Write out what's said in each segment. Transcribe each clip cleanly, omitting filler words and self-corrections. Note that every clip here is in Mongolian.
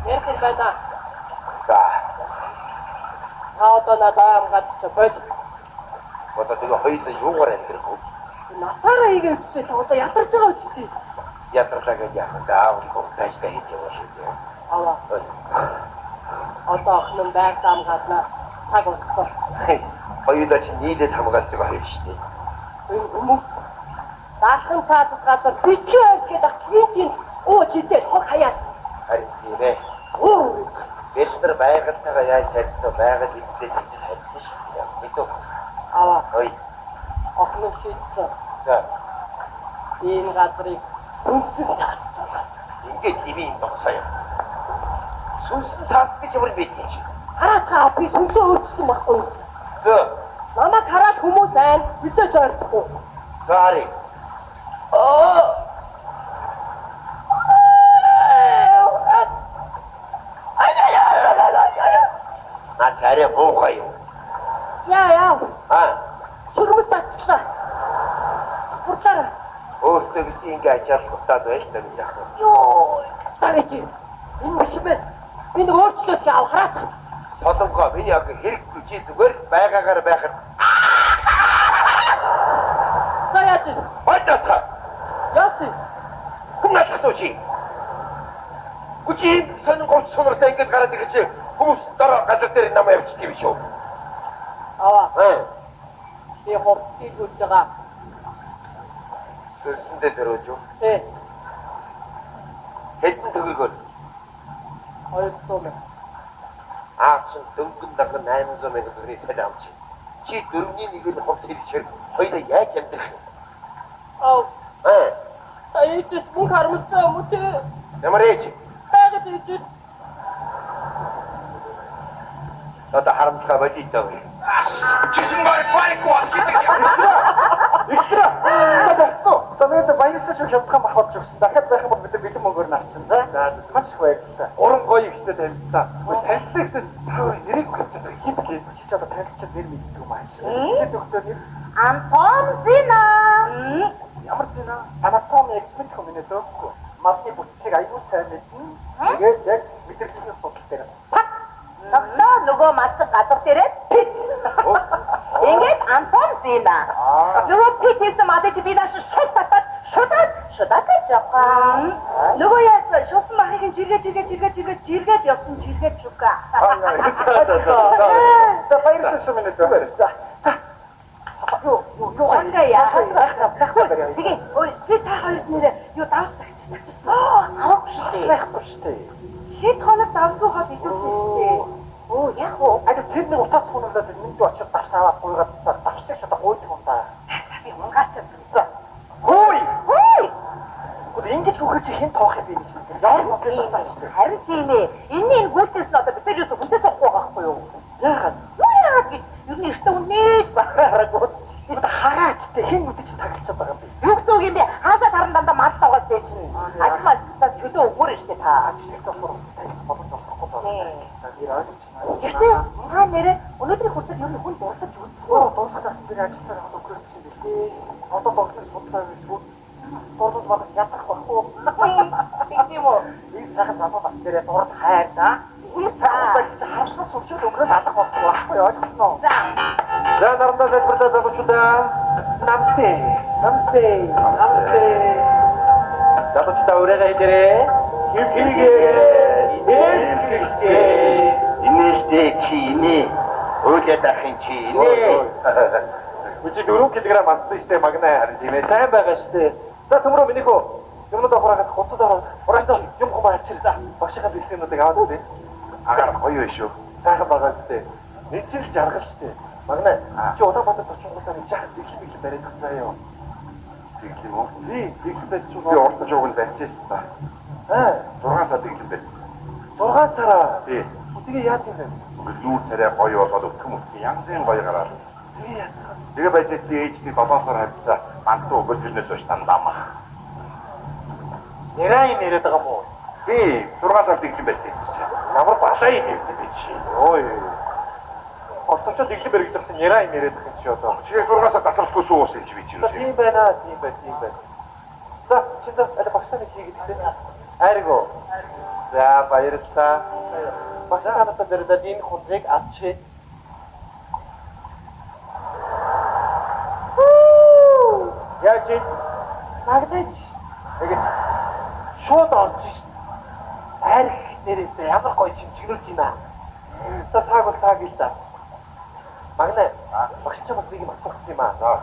Ярих юм байна. За. Та одоо надад хамгаалч боль. Одоо тэгээ хоёулаа юугаар амьдрах вэ? Насаараа хийгээ үстэй та одоо ядарч байгаа үстэй. Ядарлаа гэж яах вэ? Аав уртааштай хийж яваа шүү дээ. Аваа. Одоо охин нь байр хамгаална. Цаг болсон. Хоёулаа чи нийлээд хамгаалж байгаа хоёр шүү дээ. Энэ хүмүүс даатхан цаадад газар битгий ойр гэдэг ах тийм оо чидээ хог хаяа. Харин тийм ээ. Өөр. Бид нар байгальтайгаа яаж харьцсан байгаль эзэдээ тэгж харьцсан шүү дээ. Мэдв. Аваа. Ой. Охин нь шийдсэн. За. Энэ газрыг сүнсэн цаадах. Ингээд дими юм догсоо юм. Сүнсэн цаас гэж ямар мэдсэн чи? Хараа та би сүнсээ өөрчилсөн байхгүй юу? За. Намайг хараад хүмүүс айн хүзээч ойртохгүй. За харъя. Оо. Наа царай буухай юу? Яа яа. Аа. Сүрмэс татчлаа. Бурдлаараа. Өөртөө бити ингээ ачаал хутаад байл та гэж яах вэ? Йоо. За гэж. Энэ биш юм бэ? Би нэг өөрчлөлт яав хараад. Солонгоо миний охин хэрэггүй чи зүгээр байгаагаар байхад. За яаж? Бодоцоо. Яасан? Хүн алах уу чи? Үгүй сонин гоц сунартай ингэж гараад ирэх чи хүмүүс дараа газар дээр намайг явчих юм шүү. Аваа. Аа. Би хувцас хийлгүүлж байгаа. Сүнсэндээ дөрөөж юу? Тий. Хэдэн төгрөгөөр? 200 мянга. Аав чинь дөнгөн даган 800 мянга төгрөгийн цалин авч. Чи дөрөвний нэгээр нь хувцас хийлгэхээр хоёулаа яаж амьдрах юм? Аа. Аа. Та ээжээс мөнгө харамсаж байгаа юм уу те? Ямар ээж? Байгаль ээжээс. Одоо харамсахаа болий даа. Чисмгар парико Ихрэ. За бид баясаж хямдхан мах болж өгсөн. Дахиад байх юм бол бид бэлэн мөнгөөр нь авчин за. Маш их баярлалаа. Гурван гоё ихтэй танилцаа. Бас танилцаа гэсэн та хоёр нэрийг мартчихсан хин блэ? Чи ч одоо танилцчихад нэр мэддэг юм ааш. Хэд өгтөө нэр? Антон Зина. Ямар Зина? Анатоми эксперт хүн минь лөөхгүй. Мадны бүтцийг аягүй сайн мэднэ. Тэгээд яг мэдрэлийн судал дээр. Тогтоо нөгөө малчин газар дээрээ пит. Ингээд Антон Зина. Нөгөө пит хийсэн мадыг чи би нааш шууд татаад шудаад шудаад явах. Нөгөө яасан шусан махыг нь жиргээ жиргээ жиргээ жиргээ жиргээд явсан жиргээд чука. За баярлалаа шүү минь лөө. За. Юу юу юу яа. Тэгээ ой би та хоёрт нэрээ юу давс тагчих тагчихсан. Авахгүй шүү дээ. Байхгүй шүү дээ. Хэд хоног давсгүй хол идүүлсэн шүү дээ. Оо яг уу. Аль тэр нэг утас хунуулаад минь дүү очиж давс аваад гуйгаад за давсыг шатаа гуйдаг юм да. Би унгаач. За. Хөөй. Хөөй. Гэхдээ ингэж хөхөр чи хэн тоох юм бэ гэж. Ямар мөнгө тасаа шүү дээ. Харин тийм ээ. Энэний энэ гүйлтээс нь одоо бид нар юусэн хүнтэй суухгүй байгаа байхгүй юу? Яагаад? Юу яагаад гэж ер нь эртээ үнээж бараагүй. Хараач тэ хэн нүдэ чи тагалцаад байгаа юм бэ? Юу гэсэн үг юм бэ? Хаашаа таран дандаа мал тавгаад бэ чинь. Ажил малцаас чөлөө өгмөр нь штэ та. Ажилтнаас болохоор бас таньж боломж олохгүй байна. Нэр ойлгож байна. Гэхдээ та нэрээ өнөөдрийн хүртэл ер нь хүн дурлаж үзсэн. Дурлахаас би ажилласаар хад өнгөрөөсөн билээ. Одоо дурлах судлаа гэж дурлал баг ядрах байхгүй. Тийм үү? Энэ сайхан залуу бас дээрээ дурд хайр да. Энэ цаг чи харсан сумшиг өнгөрөөд алах байхгүй байхгүй ойлгосон уу? За. За нарандаа залбирлаа залуучуудаа. Намасте. Намасте. Намасте. Залуучуудаа урайгаа хэлээрэй. Хөвгийгээ. Инээлсэлтэй. Инээлтэй чи инээ. Уйлаад ахын чи инээ. Үгүй 4 кг ассан штэ магнаа харин тийм ээ. Сайн байгаа штэ. За төмрөө минийх үү? Юмнуудаа хураагаад хуцад ороод хураач юм хумаа авчир. Багшийнхаа бэлсэн юмнуудыг аваад үзье. Агаар гоё байх шүү. Сайхан байгаа зү. Нэг жил жаргал штэ. Магнаа чи Улаанбаатар очингуудаа нэг жаахан дэглэм мэглэм бариад цаа юу. Тэглэм үү? Тий, дэглэм барьж Би урт жууг нь барьж штэ. Аа, 6 сар дэглэм барьсан. 6 сараа. Тий. Тэгээ яад юм бэ? Үгүй нүүр царай гоё болоод өтгөн мөтгөн янзын гоё гараад. Тэгээ яасан? Тэгээ байж чи ээжний 7 сар хавцаа мантуу өгөөд тэрнээс хойш дандаа мах. Нэраа юм яриад байгаа юм уу? Би 6 сар дэглэм барьсан юм чи. Ямар балаа юм ярьсан бэ чи? Ой. Оточод дэглэм барь гэж чинь нэраа юм яриад байгаа юм чи одоо. Чи 6 сар гасрахгүй суу уусан юм чи би чи. Тийм байна, тийм байна, тийм байна. За, чи за аль багшаа нэг хийгээд тэ. Айргоо. За баярлалаа. Багш танаас зориулаад энэ хундрыг авчи. Яаж вэ? Магнаж. Тэгээд шууд орж шít. Арх дээрээс ямар гоё чимчгнүүлж байна. За сааг бол сааг л да. Магна багш ч бас нэг юм асуух гэсэн юм аа.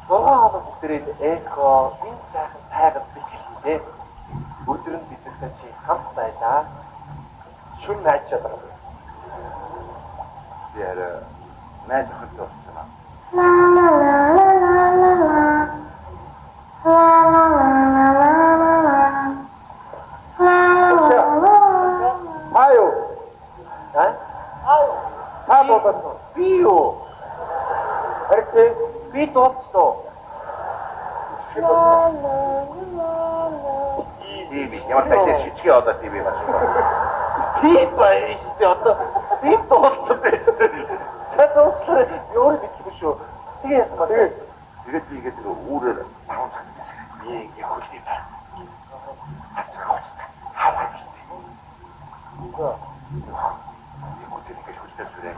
6 хоног бүгдээрээ эко энэ сайхан тайгад бэлтгэл хийлээ. Өдөр нь бид нартай чи хамт байлаа. Шүн найчаад байгаа. Би арай найз охинтой болсон юм. La la la la la la la. La la la la la la la. La la la la. Та юу? Аа? Та дуудаад би юу? Харин би дуулчихсан уу? La la la la. Тийм биш. Ямар таашаа шижгээ одоо тийм юм байна. Тийм байж би одоо би дуулсан байсан. За дуучлаарай. Би өөрөө мэдэхгүй шүү. Тэгээ яасан ба. Тэгээд би ингээд нэг үүрээр 5 цаг байсан. Би ингээд хөлний байна. 5 цаг хуцтай. Хавар биш. Би хөтөл ингээд хөлнөө сүрээ.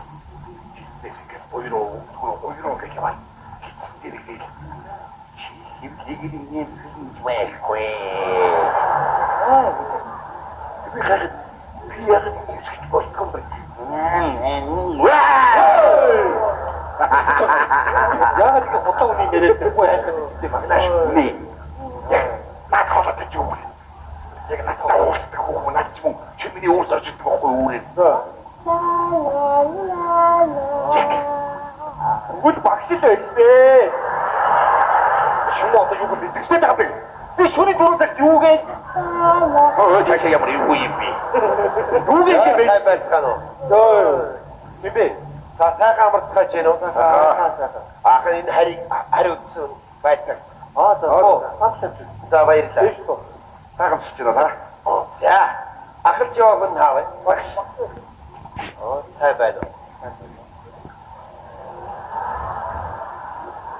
Жинээс ингээд буйруу гэж яваа. Хитсэн дээр ингээд чи хэмлэгийг нэмсэн байхгүй. Би харин би яг нэмсгэж болтгоо юм байна. Яагаад ингэ хутаа үний яриад байхгүй хайх гэдэг магнаа шүү. Нэ. Яг над хоолойтой ч юу. Яг надтай уулздаг хүүхэн над ч мөн чи миний уус орж ирдэг байхгүй үүрээ. La la la la. Үгүй багш л байж тээ. Шүн одоо юу мэдгэжтэй байгаа юм бэ? Би шөнийн 4 цагт юу гэж La la. Өө цаашаа ямар юу юм бэ? юу гэж бэ? Сайн байцгаана уу? Тийм бэ? За сайхан амарцгааж байна уу? Сайхан сайхан. Ах энэ харийг хариуцсан байцаагч. Аа за санал тавьж. За баярлалаа. Тийш үү. Сайхан амсч байна та. За ахалж явах нь хаав. Багш. Оо сайн байна уу?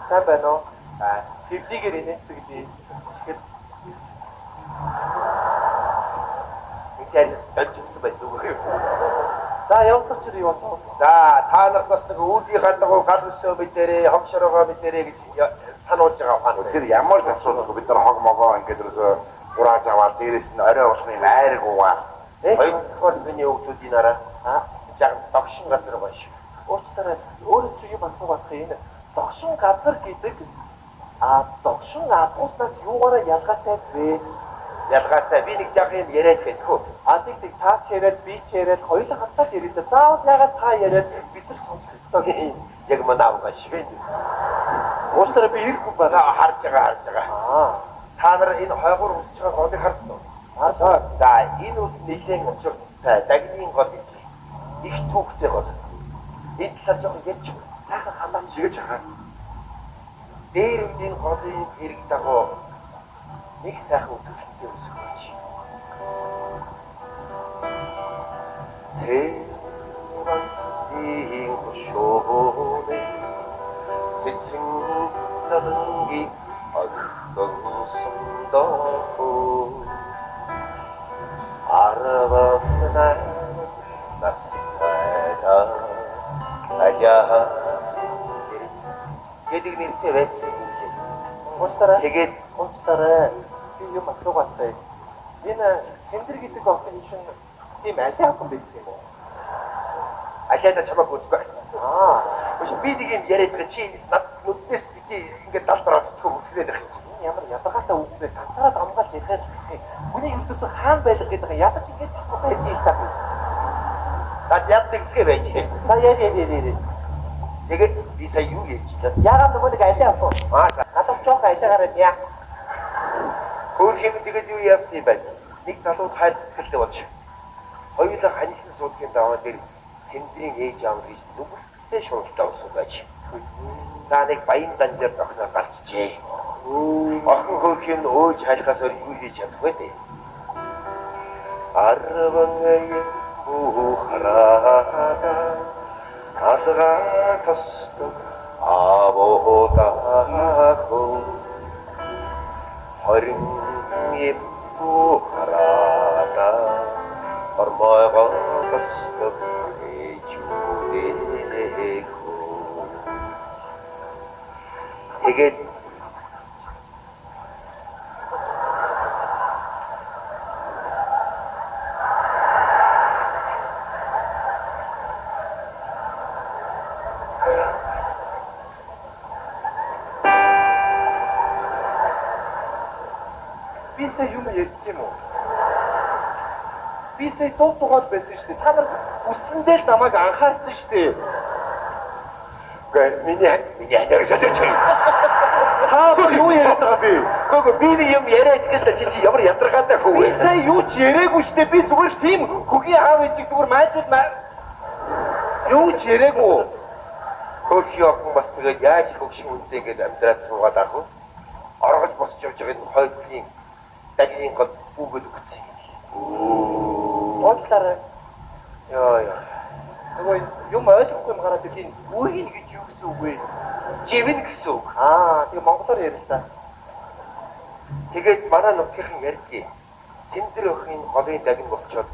Сайн байна уу? За Тэвлигээр инээцэглээ. Тэгэхэд нэг ярь донжсон байна уу? за явуулчих чи юу болов? За та нарт бас нэг үүдийнхээ дагуу гал өсөө мэдэрээ, хог шорогоо мэдэрээ гэж сануулж байгаа ухаан. Тэр ямар ч асуудалгүй бид нар хог могоо ингээд ерөөсөө урааж аваад дээрээс нь орой болгоны юм айраг угаал. Хоёрдугаар миний хүүхдүүдийн араа жаг догшин газар байна шүү. Уучлаарай. Өөрөөс чи юм асуух байх энэ догшин газар гэдэг а догшин адгууснаас юугаараа ялгаатай вэ? Ялгаатай би нэг жаг юм яриад байх хөө. А тэг тэг та ч яриад би ч яриад хоёулаа хамтаа яриад заавал ягаад та яриад бид нар сонсох ёстой гэж. Яг манай байгаа шүү. Уучлаарай би ирэхгүй байна. Харж байгаа харж байгаа. Аа. Та нар энэ хойгуур өсөж байгаа голыг харсан уу? Харсан. За энэ ус нэлээд учиртай дагнын гол гэдэг. Их түүхтэй гол. Энэ талаар жоохон ярьж сайхан халаач гэж хаа. Дээр үед энэ голын эрг дагуу нэг сайхан үзэсгэлэнтэй өсөх байж. Цэвэн хошооны цэцэн занги охинсон доо арван настайда аяас гэдэг нэртэй байсан юм лээ. Уучлаарай. Тэгээд Уучлаарай. Би юм асуугатай. Энэ Сэндэр гэдэг охин чинь тийм алиа охин байсан юм уу? алиада чамайг үзгүй. Аа. Биш би нэг юм яриад байгаа чи над нүднээс бити ингээд далд ороод бүтгнээд байх юм чи. Энэ ямар ядаргаатай үг вэ? Ганцаараа дамгаалж ярихаар л гэх юм. Хүний ертөнцийн хаан байлга гэдэг нь ядаж ингэж чадахгүй байж юм та. Над яд нэгсгээ байж. За яри яри яри. Тэгээд би сая юу ярьж байна? Яагаад нөгөө нэг алиа охин? Аа за. Надад жоох алиагаараа яа. Хөөх юм тэгээд юу яасан юм бэ? Нэг залууд хайрлалтай болж. Хоёулаа ханихын суудгийн даваа дээр Сэндрийн ээж аав гэж нүгэлтэй шуналтай болсон байж. За нэг баян данжаар охиноо гарчжээ. Охин хөөх юм өөж хайлахаас өөр юу хийж чадах вэ дээ? Арван юм бухараа алга тостог авоотахо хорин юм бухараа Чамайг олсон ээжүүдээ хөө. Тэгээд Би сая юм ярьсан юм уу? Би сая дуу тугаал байсан шүү дээ. Та нар үссэндээ л намайг анхаарсан шүү дээ. Гэ миний ханиаг солиоч. Та одоо юу яриад байгаа бэ? Гүг би нэг юм яриад эхэллээ чи ямар ядаргаатай хүү Би вэ? сая юу ч яриаггүй шүү дээ. Би зүгээр л тийм хөгийн аав ээжийг зүгээр майжуул юу ч яриаггүй. Хөрхи охин бас тэгээд яаж хөгшин үнтэй ингээд амьдраад суугаад ах вэ? Оргож босч явж байгаа энэ хойдлын дагнын гол бүүгээд өгсөн юм. Уучлаарай. Йоо ёо. Нөгөө юм ойлгохгүй юм гараад ирлээ. Үгийг гэж юу гэсэн үг вэ? Живэн гэсэн үг. Аа, тэгээ монголоор ярил та. Тэгээд манай нутгийнхан ярьдгийг. Сэндэр охин голын дагн болчоод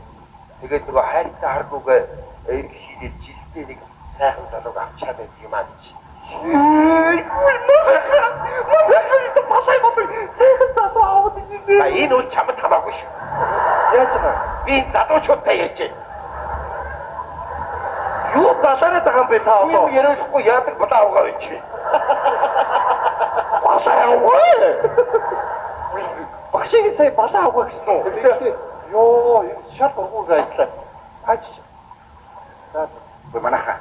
тэгээд нөгөө хайртай харгуугаа эрг хийлээд жилдээ нэг сайхан залууг авчаад байдаг юм аа гэж. А энэ үл чамд хамаагүй шүү. Яаж юм бэ? Би энэ залуучуудтай ярьж байна. Юу балаараад байгаа юм бэ та Одоо одоо? ярихгүй яадаг балаа авгаа байж. Балаа авгаа. Багшийн сая балаа авгаа гэсэн үү? Йоо, энэ шал ургууг ажиллаа. Хаач. За. Үгүй манайхаа.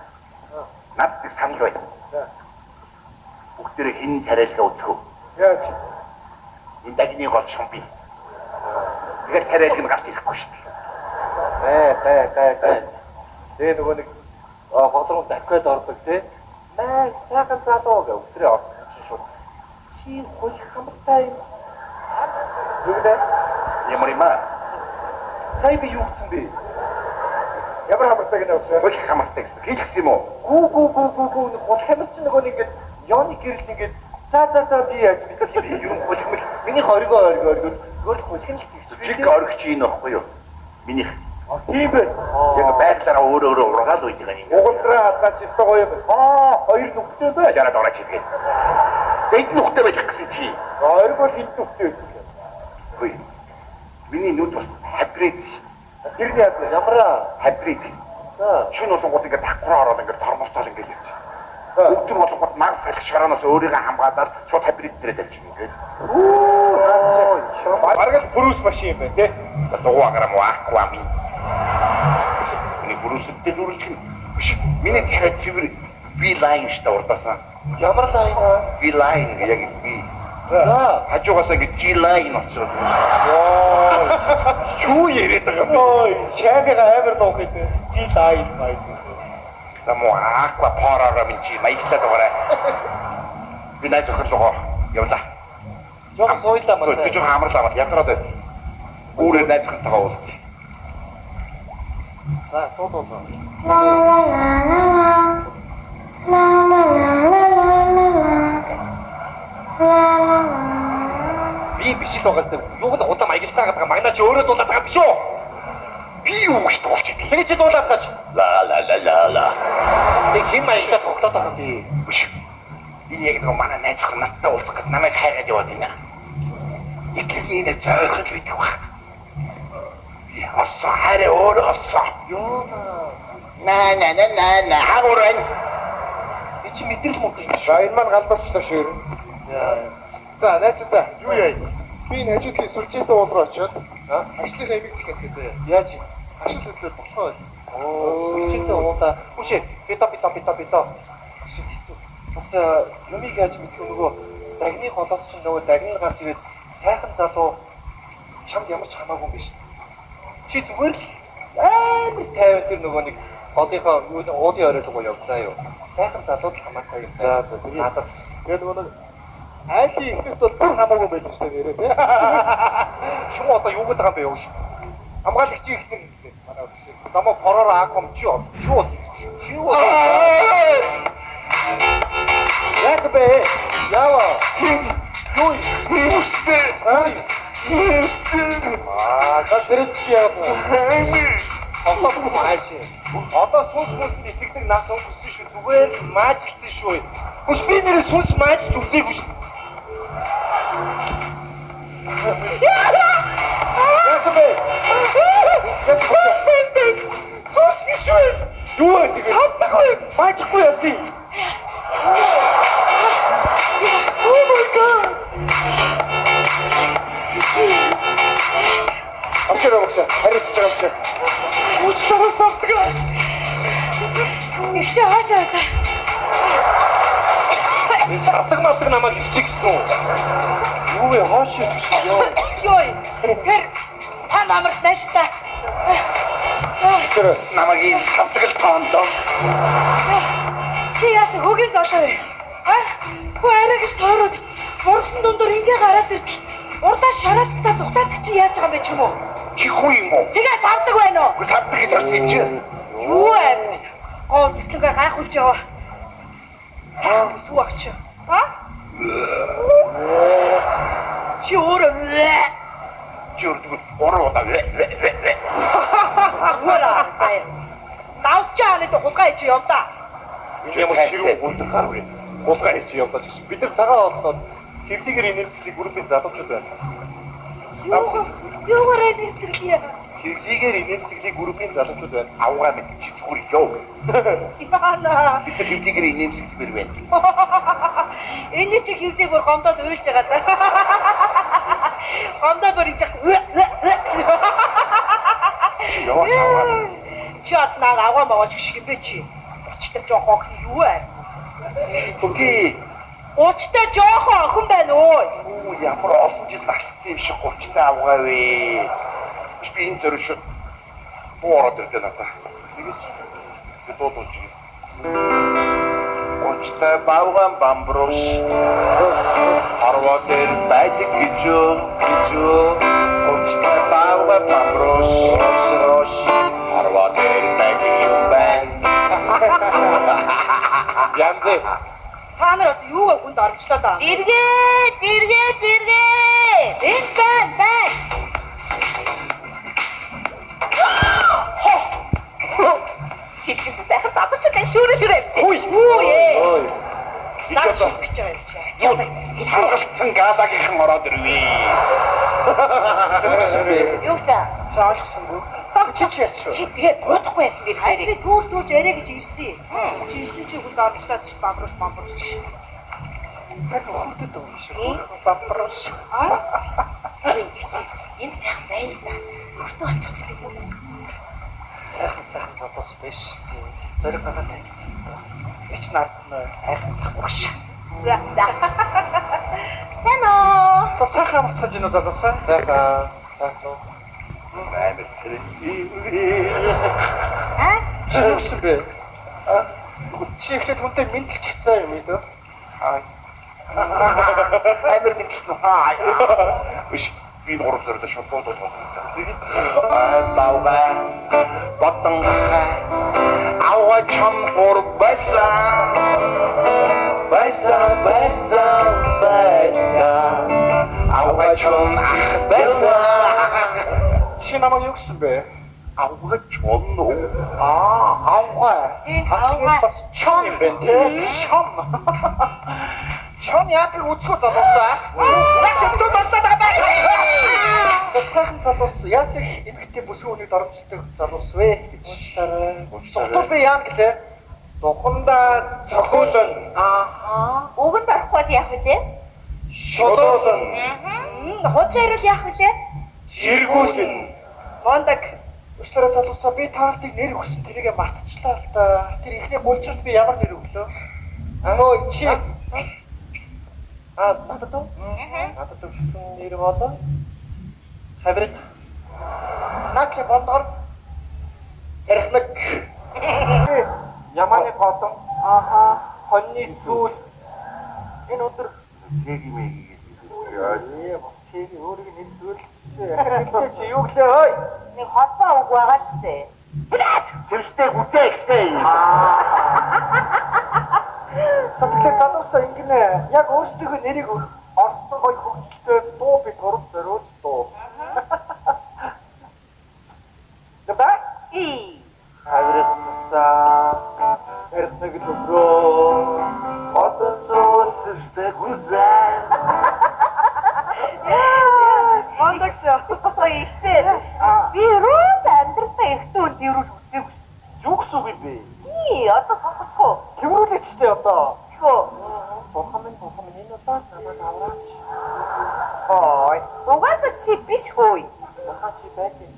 Надад нэг санал байна. Бүгдээрээ хин царайлгаа үзэх үү? Яаж? Энэ дагны гол шумби. Тэгэхээр царайлг нь гарч ирэхгүй шүү дээ. Бай, бай, бай, бай. Тэгээ нөгөө нэг гол руу дахиад ордог тий. Маа сайхан залуу гэж өсрөө орсон чинь шууд. Чи хуль хамартай юм. Юу гэдэг? Ямар юм аа? Сая би юу гэсэн бэ? Ямар хамартай гэнэ өгсөн? Хуль хамартай гэсэн. Хэлсэн юм уу? Гүү гүү гүү гүү гүү нэг хуль хамар чинь нөгөө нэг ингээд ёны гэрэл ингээд за за за би яаж мэдэх юм бэ? Ер нь хуль хамар миний хоригоо оргоо оргоо зүгээр л хуль нь л тэгчих. Чиг оргич ийн واخгүй юу? Минийх. Тийм бэ. Яг байглаараа өөрөө өөрөө ургаал үйдэг юм. Угалдраа хадгаач ёстой гоё юм. Аа, хоёр нүхтэй бай. Яарад орооч хийгээ. Хэд нүхтэй байх гэсэн чи? Хоёр бол хэд нүхтэй байсан юм. Хөөе. Миний нүд бас хабрид шүү дээ. Тэрний яд Ямараа. Хабрид. За. Шүн болонгууд ингээд давхраа ороод ингээд тормоцоол ингээд явчих. Бүгд нь болонгууд нар салхи шороноос өөрийгөө хамгаалаад шууд хабрид дээрээ тавьчих ингээд. Бараг л Брюс машин юм байна тий. Дугуй агарам аахгүй юм. Миний бүрүүсэлтэй дүрлэх нь биш. Миний царай цэвэр би лайн шүү дээ урдаасаа. Ямар лайн аа? Би лайн яг би. За. Хажуугаас ингэ G line очроо. Йоо. Юу яриад байгаа юм бэ? Ой, шайбыга амар дуух юм. Чи лайн маяг. За муу аква парара минь чи маяглаад байгаарай. Би найз охин руу явлаа. Жог сууйлаа маа. Би жоохон амарлаа маа. Ядраад байна. Үүрээр найз охинтойгоо уулзъя. За, дуу дуу. La la la la la. La la la la la la la. La la la. Би биш л байгаа юм. Юуг нь удаан маяглаа гэдэг магнаа чи өөрөө дуулаад байгаа юм биш үү? Би юу гэж дуулчих вэ? Тэгээ чи дуулаад гаж. Ла ла ла ла ла. Тэг хэн маяглаа тоглоод байгаа юм бэ? Биш. Энэ яг нэг манай найз охин надтай уулзах гэж намайг хайгаад яваад байна. Яг л энэ зөөхөн л байдаг баг. Би олсон хайраа өөрөө олсон. Юу На на на на на хагуран. Би чи мэдрэл муу юм. За энэ маань галзуурчлаа шүү. За найзуудаа юу яа? Би энэ хажуудлын сүлжээтэй уул руу очиод ажлынхаа эмийг зэхэх гэж заяа. Яаж? Хашил хөдлөөр болох уу? Оо, сүлжээтэй уулаа. Үшээ, бито бито бито бито. Хэцүү. Бас юмыг яаж мэдэх вэ нөгөө дагны голоос чинь нөгөө дагны гарч ирээд сайхан залуу чамд ямар ч хамаагүй юм биш. Чи зүгээр л амар тайван тэр нөгөө нэг голынхоо юу нэ уулын орой руу явцаа юу. Сайхан залууд л хамаатай юм. За за тэгээ. Надад Тэгээд нөгөө нэг айлын ихнэрт бол бүр хамаагүй байдаг шүү дээ нэрээ тий. Шум одоо юу гэдэг юм бэ юу ш. Хамгаалагчийн ихнэр гэдэг манай өгш. Замаа пороор аком чи чи чи чи Яасан бэ? Яава. Юу юм? Аа, за тэр чи яагаад вэ? Одоо хаашаа. Одоо сүнс мүнсэнд итгэдэг нас өнгөрсөн шүү. Зүгээр л маажилсан шүү. Хүч би нэрээ сүнс маажиж үзээгүй шүү. Яасан бэ? Яасан бэ? Сүнс биш үү? Юу вэ тэгээ? Савдаггүй. Маажихгүй яасан юм? Oh my god. Авчираа багшаа. Хариуцж байгаа багшаа. Уучлаарай савдаг. Ихчээ хаашаа та. Энэ савдаг мавдаг намайг ихчих гэсэн үү? Юу вэ? Хаашаа гэсэн ёо. Йой. Тэр та намарт наашта. Тэр Намайг ийм савдаг л тоондоо. Чи яасан хөгийн золоо вэ? А? Хөө арай гэж тойроод бурсан дундуур ингээ гараад иртэл урдаа шараацтаа зүхтаад чи яаж байгаа юм бэ ч юм уу? Чи хүн юм уу? Тэгээ савдаг байна уу? Үгүй савдаг гэж харсан юм чи. Юу вэ? Гоо зүслэгээ гайхуулж яваа. Сайхан бүсгүй багч. А? Чи өөрөө Чи өөрөө гурван удаа вэ вэ вэ вэ. Агвара. Давсч ааны хулгай чи явдаа. Ямар ширүүн гуйдаг гар вэ? Хулгай хийж явдаа ч гэсэн. Бид нар цагаан олноод хэвлийгээр инээмсэглэх группийн залуучууд байна. Юугаар инээмсэглэе? Хэвлийгээр инээмсэглэх группийн залуучууд байна. Авгаа мэд чи зүгээр яв. Яна. Бид нар хэвлийгээр инээмсэглэмээр байна. Энэ чи хэвлийг бүр гомдоод уйлж байгаа даа. Гомдоод бүр ингэж Яваа авгаа. Чи од наа авгаа маваач гэх юм бэ чи? Уучтай жоох охин юу вэ? Үгүй. Уучтай жоох охин байна өө. Үу ямар олон жил насцсан юм шиг 30 авгаа вэ. Би энэ зөрүү шууд буу ороод ирлээ надаа. Тэгээс би дуу дууж ирээ. 30 бавган бамбрус хорвоо дээр байдаг гэж үү гэж үү 30 бавган бамбрус рус хорвоо дээр байдаг юм байна. Янз. Та нар одоо юугаа хүнд оромжлоо даа? Жиргээ, жиргээ, жиргээ. Энд байна, байна. Шилхэн сайхан залуучууд энэ шүүрэ шүүрэ авчих. Үгүй ээ. Ой. Наа шилэх гэж байгаа юм чи. Хангалцсан галагийнхан ороод ирвэ. Юу чаа? Ойлгосонгүй. Чи чи яач вэ? Чи тэгээ буудахгүй яасан би Харин хоёрыг. би түүр түүрж яриа гэж ирсэн. Чи ирсэн чи хүнд оромжлоод чи бамбрус бамбрус чи. Яг хүүхдэд юм шиг. Бамбрус. Аа? Энд сайхан байл та. Хөртөө олчих чи гэдэг юм. Сайхан сайхан залуус биш тий. Зориг гагаа танилцсан. Эч нарт нь айхан багш. За. За. Сайн уу? За сайхан амарцгаж гинүү залуусаа. Сайхан, сайхан уу? Амар цэрэг. Аа? Чи юу гэсэн бэ? А? Чи эхлээд хүнтэй мэдлчихсэн юм ээ дөө. Аа. Амар мэдлсэн. Аа. Биш би гурав зэрэг шууд дуу дуу. Аа бавга. Ботон авга чам гур байсан. Байсан байсан байсан. Авга чам ах байсан. Чи намайг юу гэсэн бэ? Авга чон уу? Аа, авга. Авга. Бас чон юм байна тий. Чон. Чон яадаг үзэхүү залуусаа. Яг зөв болсоо байгаа байна. Сайхан залуус яас их эмэгтэй бүсгүй хүнийг доромжлдог залуус вэ гэж. Уучлаарай. Зугтуул би яана гэлээ? Духандаа цохиулан Ааха. Уг нь барихгүй бол яах вэ? шулуулан Хуучин хариул яах вэ? жиргүүлэн Мондаг. Уучлаарай залуусаа би таартыг нэр өгсөн тэрийгэ мартчихлаа л да. Тэр ихний гулчилд би ямар нэр өглөө? Өө чи. Аа надад уу? Надад өгсөн нэр бол Хаврит. Наки бондор тархинаг Ямааны годон Ааха. хоньны сүүл Энэ өдөр Сэги мэги Ээ бас чи өөрийг нэр зөөлчихжээ. Гэхдээ чи юу гэлээ ой? Нэг холбоо үг байгаа шүү дээ. Сэрстэй гүтээ гэсэн юм. За тэгэхээр залуусаа ингэнэ. Яг өөрсдийнхөө нэрийг орсон гоё хөгжилтэй дуу би турж зориулж дуу. Яба? И. тэрүүл үзээгүй ш. Юу гэсэн үг юм бэ? Тий, одоо сонгоцгоо. Тэрүүлээч штэ одоо. Хөө. Бурхан минь бурхан минь энэ удаа намайг авраач. Хой. Угаасаа чи биш хөөе. Бурхан чи байж юм.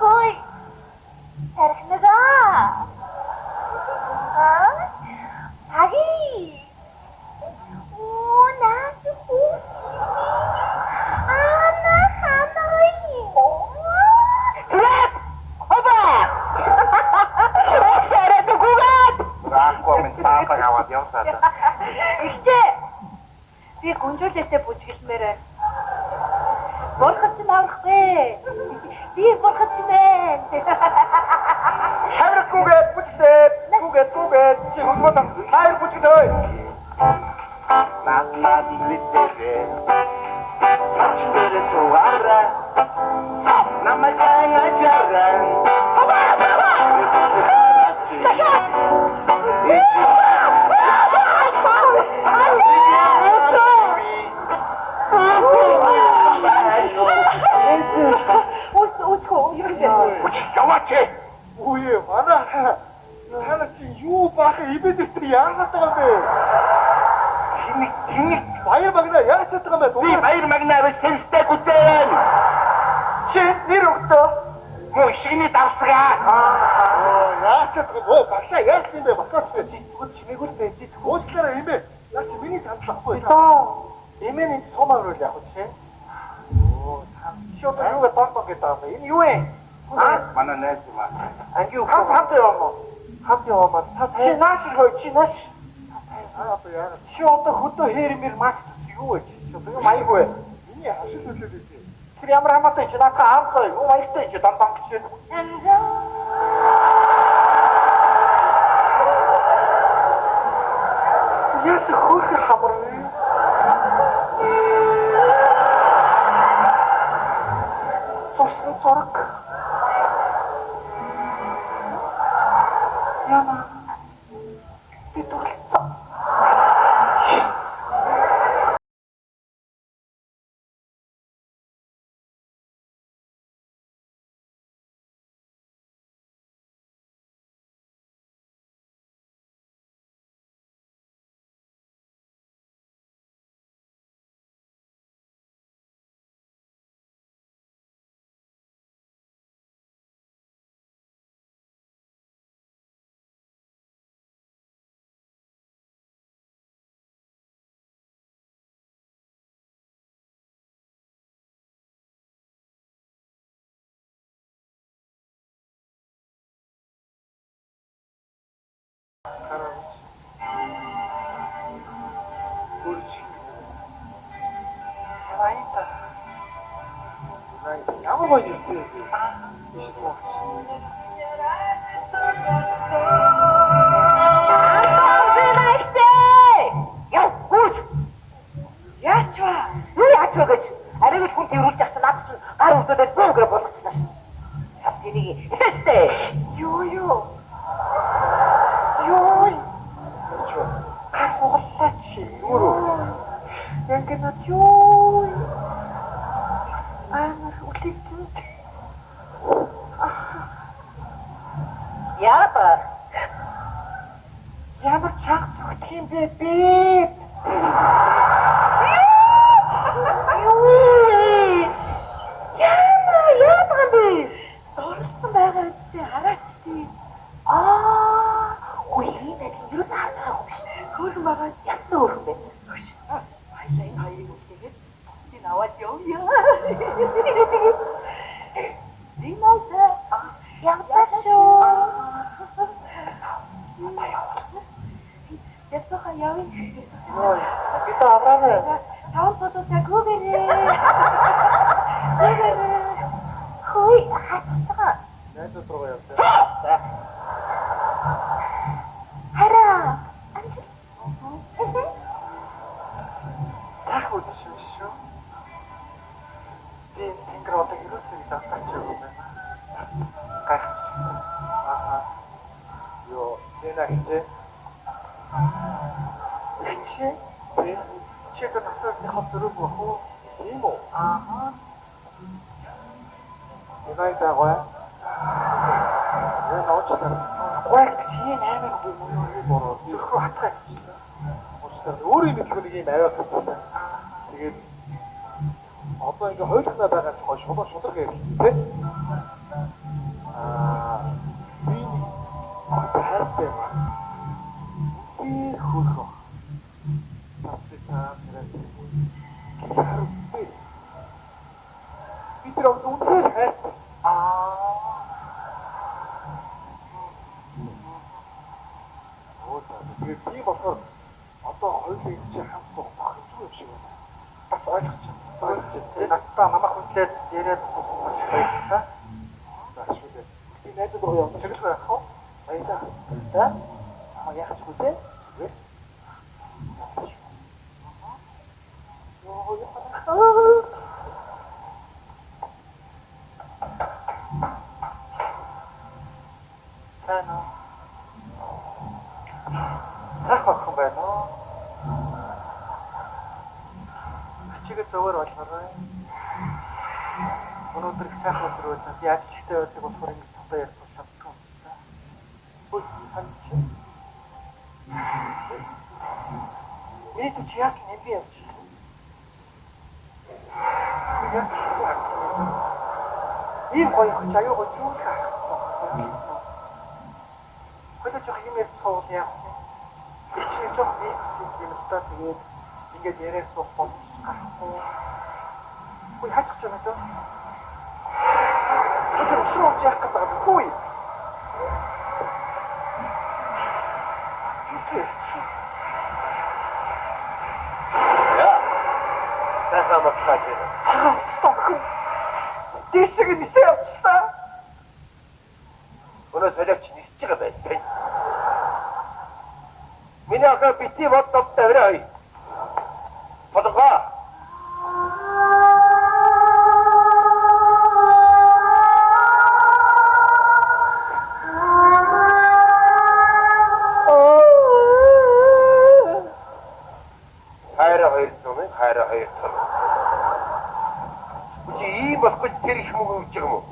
Хөөе. Тархинага. Аа? Таги. Оо, наач хүү. Ана ханой. Трак. Хоба. Тэрэ нүгүгэд. Раахгүй минь саатаг аваад явсаа. Игчээ. Би гүнжүүлэлтэй бүжгэлмээр байна. Бурхан чинь аврахгүй. Би бурхан чинь ээ. Хаврахгүйгээд бүжиглээ. Гүгээд гүгээд чи хөлбөө тайр бүжиглөө. Надад литэрээ. Хачдэрэ сувара. Намайг ачаарай. Ус усхөө юу вэ? Яваач. Үе манай та нар чи юу баахан ибэд ирсэн яагаад байгаа юм бэ? Тэнэг тэнэг Баяр магнаа яаж чаддаг юм бэ? Би баяр магнаа биш сэмстэй гүзэн. Чи нэр өгдөө. Мөн ишигний давсгаа. Аа яаж чаддаг юм бэ? Багшаа яасан юм бэ? Босооч бэ. Чи зүгээр чимээгүй л байж. Уучлаарай юм бэ? Наа чи миний санал ахгүй. Одоо эмээ энд сум авруул яг чи. Оо та чи одоо юугаа дон дон гэдэг юм бэ? Энэ юу вэ? Аа манай найз юм аа. Анги үг хамт яваа мó? Хамт яваа мó? Та чи нааш хой чи нааш. Аа одоо яагаад Чи одоо хөдөө хэрмэр маш юу вэ? Чи одоо юу маяг вэ? миний хашил хөдлөөд идэв. Тэр ямар хамаатай чи наадах аав цаа юу маягтай чи дан дан гэж. Яс хөөрхөн хамар вэ? Цусны зураг. Яна. Би дурлцсан. Yes. Хараач. Бүр чи Баянта. Ямар гоё нэртэй юм бэ? Биш суугач. Яв, гүйж. Яач вэ? Юу яач вэ гэж арайг л хүн тэрүүлж явах чинь наад чинь гар өвдөд бүүгэр болгочлаа шин. Яв тэнийг хэлээстэй. Юу юу? Юу? Яач вэ? Гар хугаллаа чи. Зүгээр үү? Яг над юу? Амар үлэгдэн. Яа. Ямар чанга зүгтэх юм бэ би? Юу вэ? Яна, яа юм бэ? Дурлсан байгаа үстэй хараач тий. Аа, үгүй юм аа ерөөс харж байгаагүй биш. Хөөрхөн байгаа. Ястай өөрхөн бэ. Хөш. Баялаа энэ хоёрыг үлдээгээд бусдыг аваад явъя. Тэгээ тэгээ. Зинайда. Явдаа шүү. Явсаха явъя. Ой, би та авраарай. Таван цудуудаа гүгэрээ. Гүгэрээ. Хөөе, хатчих байгаа. Найзууд руугаа явлаа. За. Хараа. Амжил. Сайхан үдшив шүү. Би энэ тэнгэр одоо ерөөсөө гэж анзаарч байгаа юм байна. Гайхамшигтай. Ааха. Йоо, зэна хичээ. Ихчээ. Тэ? Чи одоо насныхаа зөрөөг бах уу? Тийм үү? Ааха. Зинайда гоё. Энэ уучлаарай. Гуайгч ийм аймаг юм уу юу бороо. Зүрхөө хатгаа явчихлаа. Уучлаарай. Өөрийн мэдлгүй нэг ийм авиа гарчлаа. Тэгээд одоо ингээ хойлохнаа байгаа ч гой шулуу шудраг ярилцсан тий. Аа би нэг хайртай юм аа. Үнэхээр хөөрхөн. Цаашаа та тэрэ хариуцтай. Би тэр үнэхээр хайртай. Аа. Оо за тэгээд тийм болохоор одоо хоёулаа энэ чинь хамт суух тохиромжгүй юм шиг байна. Бас ойлгож байна. Ойлгож байна. Тэгээд надтай намайг хүндлээд яриад суусан маш их баярлалаа. За шүү дээ. Би найзууд руу явсан. Чиглэл байх уу? Баярлалаа. Баярлалаа. Аа яах ч үгүй те. Зүгээр. Йоо яа. Сайн уу? Сайхан охин байна уу? Чигээ зөвөр болгоорой. Өнөөдөр их сайхан өдөр байлаа. Би ажилчтай байдаг болохоор ингэж тавтай ярьсан чаддгүй юм да. Хөөе тань чи. Миний төч яасан юм би явж байна. Би яасан юм. Ийм гоё хөч аюу гоё зүйлх авах хэрэгтэй. Ойлгосон уу? Хоёул жоох юм ярьж суувал яасан юм. Би чи жоох бизнес юм л та тэгээд ингээд яриа суух боломж гарахгүй. Хөөе хаачих ч юм дөө. Тэр өсрөө орж яах гэдэг юм хөөе. Юу чи? За. Сайхан амарлаа чи. Цагаан уцтай охин. Дээшээ нисээ явчлаа. Өнөө солиоч нисэж байгаа байх тань. Миний охин бити бод зодтой авираа. Солонгоо. Хайраа 200, хайраа 200. Үгүй ийм болохгүй тэр их мөнгө өгч байгаа юм уу?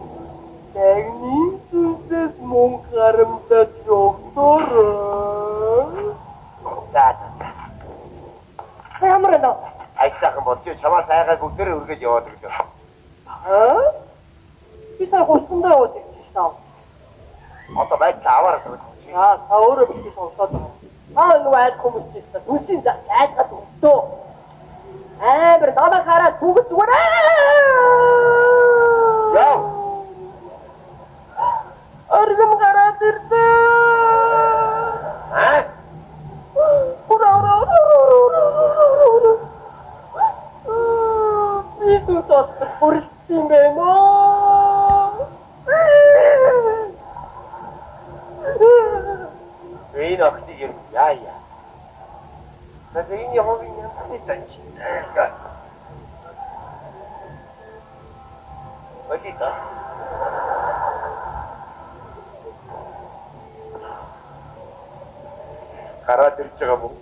Тагны зүсээс мөнгө харамдаж өгдөрөө. За за за. Ямар вэ? Айцаахан болж чамаас айгаад бүгдээрээ үргэж яваад өглөө. Аа? Би сая хуцсандаа яваад ирсэн шүү дээ. Одоо байдлаа аваарай гэж чи. Аа, та өөрөө битгий сонсоод байгаа. Аа, нөгөө айд хүмүүс ч гэсэн төсийн зах айдгаад өгдөө. Амар намайг хараад бүгд зүгээр Яв. Оргим гараад ирлээ. Аа? Ура ура ура ура. Би зүсот бүрэлдсэн юм байна. Энэ охиныг юм яа яа. Надад энэ явын ямарны данч. Болито. Гараад ирж байгаа мөн.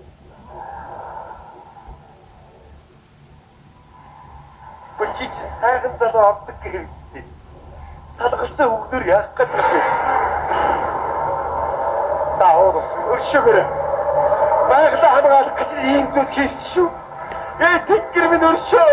Чи чи сайхан залуу авдаг гэвчтэй. Салгалсан хүүхдээр яах гэдэг вэ? Та уулс өршөөгөр. Байгалаа хамгаалах гэж ийм зүйл хийсэн шүү. Тэнгэр минь өршөө.